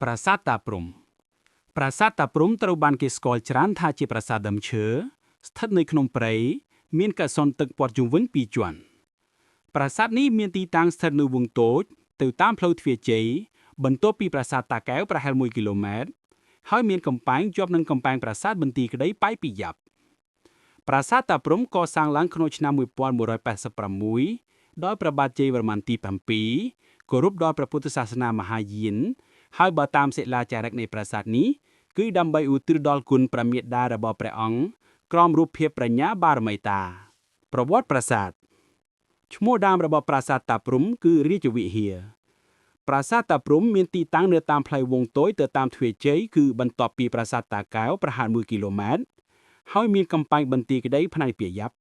ប្រាសាទតាព្រហ្មប្រាសាទតាព្រហ្មត្រូវបានគេស្គាល់ច្រើនថាជាប្រាសាទដើមឈើស្ថិតនៅក្នុងព្រៃមានកសនទឹកព័ទ្ធជុំវិញពីរជាន់ប្រាសាទនេះមានទីតាំងស្ថិតនៅវងតូចទៅតាមផ្លូវទ្វារជ័យបន្ទាប់ពីប្រាសាទតាកែវប្រហែល1គីឡូម៉ែត្រហើយមានកំពែងជាប់នឹងកំពែងប្រាសាទបន្ទាយក្តីប៉ៃពីយ៉ាប់ប្រាសាទតាព្រហ្មកសាងឡើងក្នុងឆ្នាំ1186ដោយព្រះបាទជ័យវរ្ម័នទី7គោរពដល់ព្រះពុទ្ធសាសនាមហាយាន ហើយបើតាមសិលាចារឹកនៃប្រាសាទនេះគឺដើម្បីឧទ្ទិសដល់គុណព្រះមាតារបស់ព្រះអង្គក្រោមរូបភាពប្រាជ្ញាបារមីតា ប្រវត្តិប្រាសាទឈ្មោះដើមរបស់ប្រាសាទតាព្រហ្មគឺរាជវិហារប្រាសាទតាព្រហ្មមានទីតាំងនៅតាមផ្លូវវងតូចទៅតាមទ្វារជ័យគឺបន្ទាប់ពីប្រាសាទតាកែវប្រហែល1គីឡូម៉ែត្រហើយមានកំពែងបន្ទាយក្តីផ្នែកពាយ័ព្យ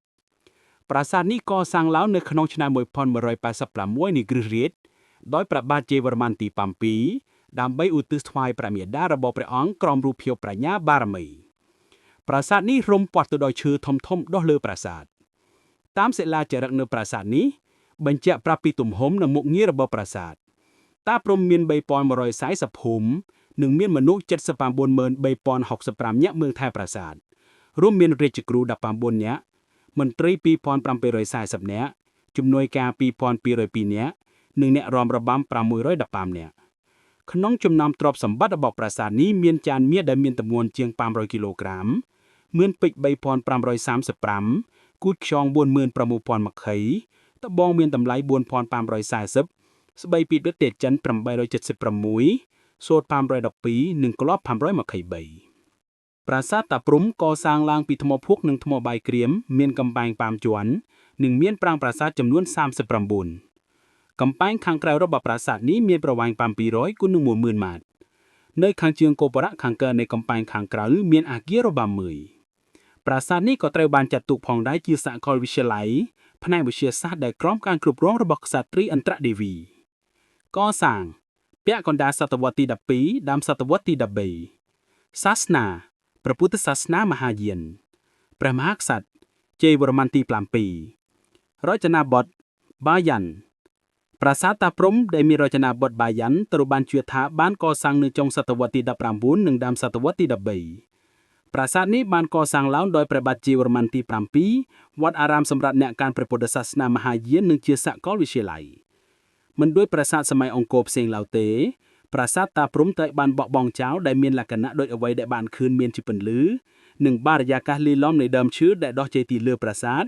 ប្រាសាទនេះកសាងឡើងនៅក្នុងឆ្នាំ1186នៃគ្រិស្តរាជដោយព្រះបាទជ័យវរ្ម័នទី7ដើម្បីឧទ្ទិសថ្វាយព្រះមាតារបស់ព្រះអង្គក្រោមរូបភាពប្រាជ្ញាបារមី ប្រាសាទនេះរុំព័ទ្ធទៅដោយឈើធំៗដុះលើប្រាសាទតាមសិលាចារឹកនៅប្រាសាទនេះបញ្ជាក់ប្រាប់ពីទំហំនិងមុខងាររបស់ប្រាសាទតាព្រហ្មមាន3140ភូមិនិងមានមនុស្ស793,065នាក់មើលថែប្រាសាទរួមមានរាជគ្រូ19នាក់មន្ត្រី2740នាក់ជំនួយការ2202នាក់និងអ្នករាំរបាំ615នាក់ក្នុងចំណោមទ្រព្យសម្បត្តិរបស់ប្រាសាទនេះមានចានមាសដែលមានទម្ងន់ជាង500គីឡូក្រាម មានពេជ្រ3535គូតខ្យង46000មក្ខីត្បូងមានតម្លៃ4540ស្បៃពីប្រទេសចិន876សូត្រ512និងក្លប523ប្រាសាទតាព្រហ្មកសាងឡើងពីថ្មភក់និងថ្មបាយក្រៀមមានកំពែង5ជាន់និងមានប្រាង្គប្រាសាទចំនួន39កំពែងខាងក្រៅរបស់ប្រាសាទនេះមានប្រវែង700គុណនឹង10000ម៉ែត្រនៅខាងជើងកោបរៈខាងកើតនៃកំពែងខាងក្រៅមានអាគាររបាំមួយ ប្រាសាទនេះក៏ត្រូវបានចាត់ទុកផងដែរជាសាកលវិទ្យាល័យផ្នែកវិទ្យាសាស្ត្រដែលក្រោមការគ្រប់គ្រងរបស់ក្សត្រីឥន្ទ្រដេវីកសាងពាក់កណ្ដាលសតវត្សទី12ដើមសតវត្សទី13សាសនាព្រះពុទ្ធសាសនាមហាយានព្រះមហាក្សត្រជ័យវរ្ម័នទី7រចនាបថបាយ៉ាន់ប្រាសាទតាព្រហ្មដែលមានរចនាបថបាយ៉ាន់ត្រូវបានជឿថាបានកសាងនៅចុងសតវត្សទី19និងដើមសតវត្សទី13ប្រាសាទនេះបានកសាងឡើងដោយព្រះបាទជ័យវរ្ម័នទី7វត្តអារាមសម្រាប់អ្នកកាន់ព្រះពុទ្ធសាសនាមហាយាននិងជាសាកលវិទ្យាល័យមិនដូចប្រាសាទសម័យអង្គរផ្សេងឡើយទេប្រាសាទតាព្រហ្មត្រូវបានបោះបង់ចោលដែលមានលក្ខណៈដូចអ្វីដែលបានឃើញមានជាពន្លឺនិងបរិយាកាសលាយឡំនៃដើមឈើដែលដុះចេញទីលើប្រាសាទ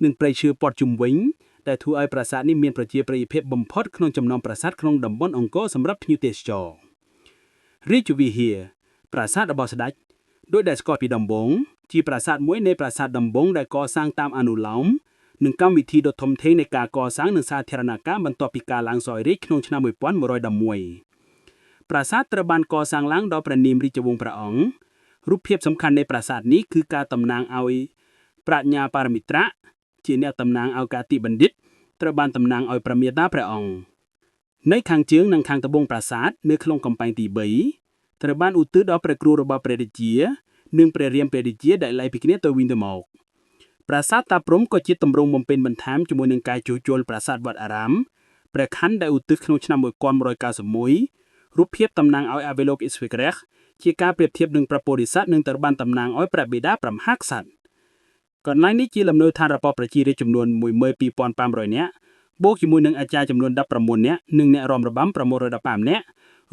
និងព្រៃឈើព័ទ្ធជុំវិញដែលធ្វើឲ្យប្រាសាទនេះមានប្រជាប្រិយភាពបំផុតក្នុងចំណោមប្រាសាទក្នុងតំបន់អង្គរសម្រាប់ភ្ញៀវទេសចររាជវិហារប្រាសាទរបស់ស្ដេច ដោយដែលស្គាល់ពីដំបូងជាប្រាសាទមួយនៃប្រាសាទដំបូងដែលកសាងតាមអនុលោមនិងកម្មវិធីដ៏ធំធេងនៃការកសាងនិងសាធារណកម្មបន្ទាប់ពីការឡើងសោយរាជ្យក្នុងឆ្នាំ1111ប្រាសាទត្រូវបានកសាងឡើងដោយព្រះនាមរាជវង្សព្រះអង្គរូបភាពសំខាន់នៃប្រាសាទនេះគឺការតំណាងឲ្យប្រាជ្ញាបារមិត្រៈជាអ្នកតំណាងឲ្យការទីបណ្ឌិតត្រូវបានតំណាងឲ្យព្រះមេតាព្រះអង្គនៅខាងជើងនិងខាងត្បូងប្រាសាទនៅក្នុងកំពែងទី3ត្រូវបានឧទ្ទិសដល់ព្រះគ្រូរបស់ព្រះរាជា និងព្រះរាមព្រះរាជាដែលឡៃពីគ្នាទៅវិញទៅមកប្រាសាទតាព្រហ្មក៏ជាទម្រង់បំពេញបន្ថែមជាមួយនឹងការជួសជុលប្រាសាទវត្តអារាមព្រះខ័នដែលឧទ្ទិសក្នុងឆ្នាំ1191រូបភាពតំណាងឲ្យអវេលោកអ៊ីស្វេក្រេះជាការប្រៀបធៀបនឹងព្រះពោធិសត្វនិងត្រូវបានតំណាងឲ្យព្រះបិតាព្រះមហាក្សត្រកន្លែងនេះជាលំនៅឋានរបស់ប្រជារាស្ត្រចំនួន12500នាក់បូកជាមួយនឹងអាចារ្យចំនួន19នាក់និងអ្នករាំរបាំ615នាក់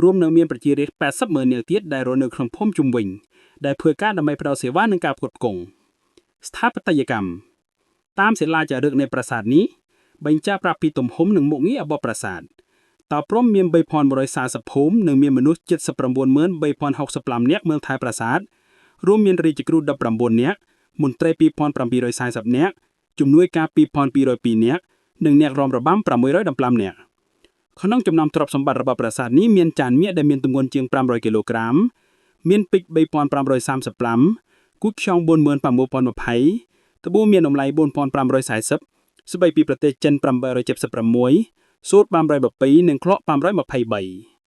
រួមនឹងមានប្រជារាស្ត្រ80ម៉ឺននាក់ទៀតដែលរស់នៅក្នុងភូមិជុំវិញ ដែលធ្វើការដើម្បីផ្ដល់សេវានិងការផ្គត់ផ្គង់ស្ថាបត្យកម្មតាមសិលាចារឹកនៃប្រាសាទនេះបញ្ជាក់ប្រាប់ពីទំហំនិងមុខងាររបស់ប្រាសាទតាព្រហ្មមាន3140ភូមិនិងមានមនុស្ស793,065នាក់មើលថែប្រាសាទរួមមានរាជគ្រូ19នាក់មន្ត្រី2740នាក់ជំនួយការ2202នាក់និងអ្នករាំរបាំ615នាក់ក្នុងចំណោមទ្រព្យសម្បត្តិរបស់ប្រាសាទនេះមានចានមាសដែលមានទម្ងន់ជាង500គីឡូក្រាម មានពេជ្រ3535គូតខ្យង46020ត្បូងមានតម្លៃ4540ស្បៃពីប្រទេសចិន876សូត្រ512និងក្លក់523